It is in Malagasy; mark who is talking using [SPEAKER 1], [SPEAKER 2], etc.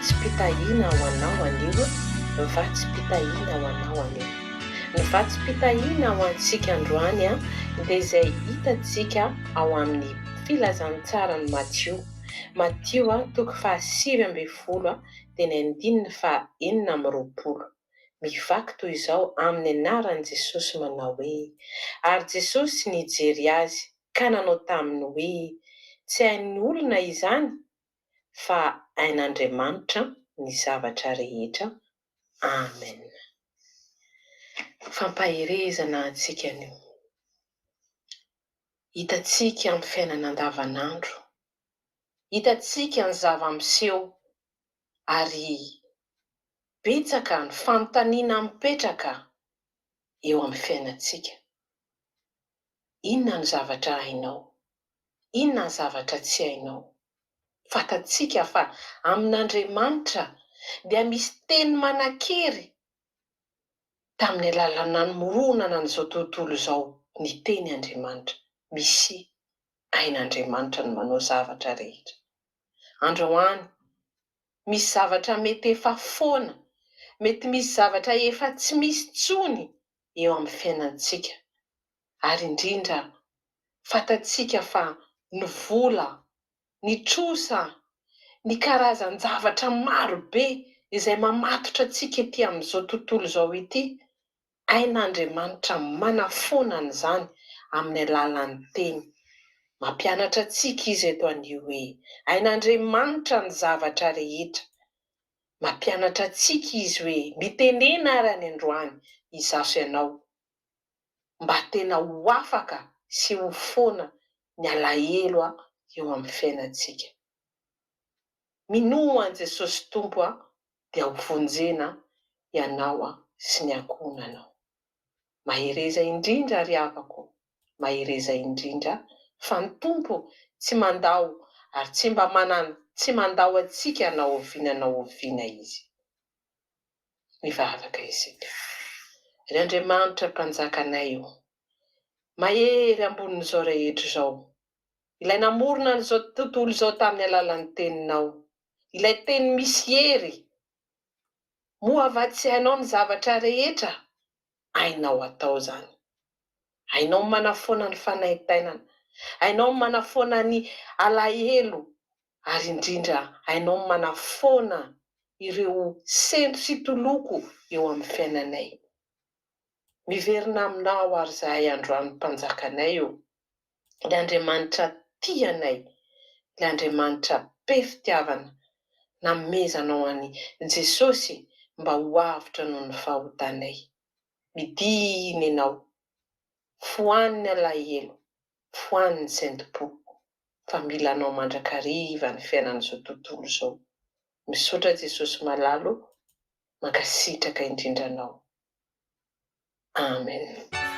[SPEAKER 1] Vatsim-pitahiana ho anao anio, vatsim-pitahiana ho anao anio. Ny vatsim-pitahiana ho antsika androany dia izay hitantsika ao amin'ny Filazantsaran'i Matio. Matio toko faha 19 dia ny andininy faha 26. Mivaky toy izao amin'ny anaran'i Jesosy manao hoe, Ary Jesosy nijery azy ka nanao taminy hoe, Tsy hain'ny olona izany, fa hain'Andriamanitra ny zavatra rehetra. Amen. Fampaherezana antsika anio. Hitantsika amin'ny fiainana andavanandro, hitantsika ny zava-miseho ary betsaka ny fanontaniana mipetraka eo amin'ny fiainantsika. Inona ny zavatra hainao? Inona ny zavatra tsy hainao? Fantatsika fa amin'Andriamanitra dia misy teny manan-kery tamin'ny alalan'ny namoronana an'izao tontolo izao ny teny Andriamanitra. Misy hain'Andriamanitra ny manao zavatra rehetra. Androany, misy zavatra mety efa foana, mety misy zavatra efa tsy misy intsony eo amin'ny fiainantsika. Ary indrindra, fantatsika fa ny vola, ny trosa, ny karazan-javatra maro be izay mamatotra antsika ety amin'izao tontolo izao ity, hain'Andriamanitra manafoana an'izany amin'ny alalan'ny teny. Mampianatra antsika Izy eto anio hoe, hain'Andriamanitra ny zavatra rehetra. Mampianatra antsika Izy hoe, mitenena ary any androany izaho sy ianao, mba tena ho afaka sy ho foana ny alahelo eo amin'ny fiainantsika. Minoa an'i Jesosy Tompo dia ho vonjena ianao sy ny ankohonanao. Mahereza indrindra ry havako, mahereza indrindra fa ny Tompo tsy mandao ary tsy mba manan tsy mandao antsika na oviana na oviana Izy. Mivavaka isika. Ry Andriamanitra Mpanjakanay o, mahery ambonin'izao rehetra izao, Ilay namorona an'izao tontolo izao tamin'ny alalan'ny Teninao, Ilay Teny misy hery, moa va tsy hainao ny zavatra rehetra? Hainao atao izany. Hainao ny manafoana ny fanaintainana, hainao ny manafoana ny alahelo, ary indrindra hainao ny manafoana ireo sento sy toloko eo amin'ny fiainanay. Miverina aminao ary izahay androany Mpanjakanay ô, Ilay Andriamanitra tia anay, Ilay Andriamanitra be fitiavana, nanomezanao an'i Jesosy mba ho avotra noho ny fahotanay. Midina Ianao, foano ny alahelo, foano ny sentom-po, fa mila Anao mandrakariva ny fiainan'izao tontolo izao. Misaotra Jesosy malala o, mankasitraka indrindra Anao. Amen.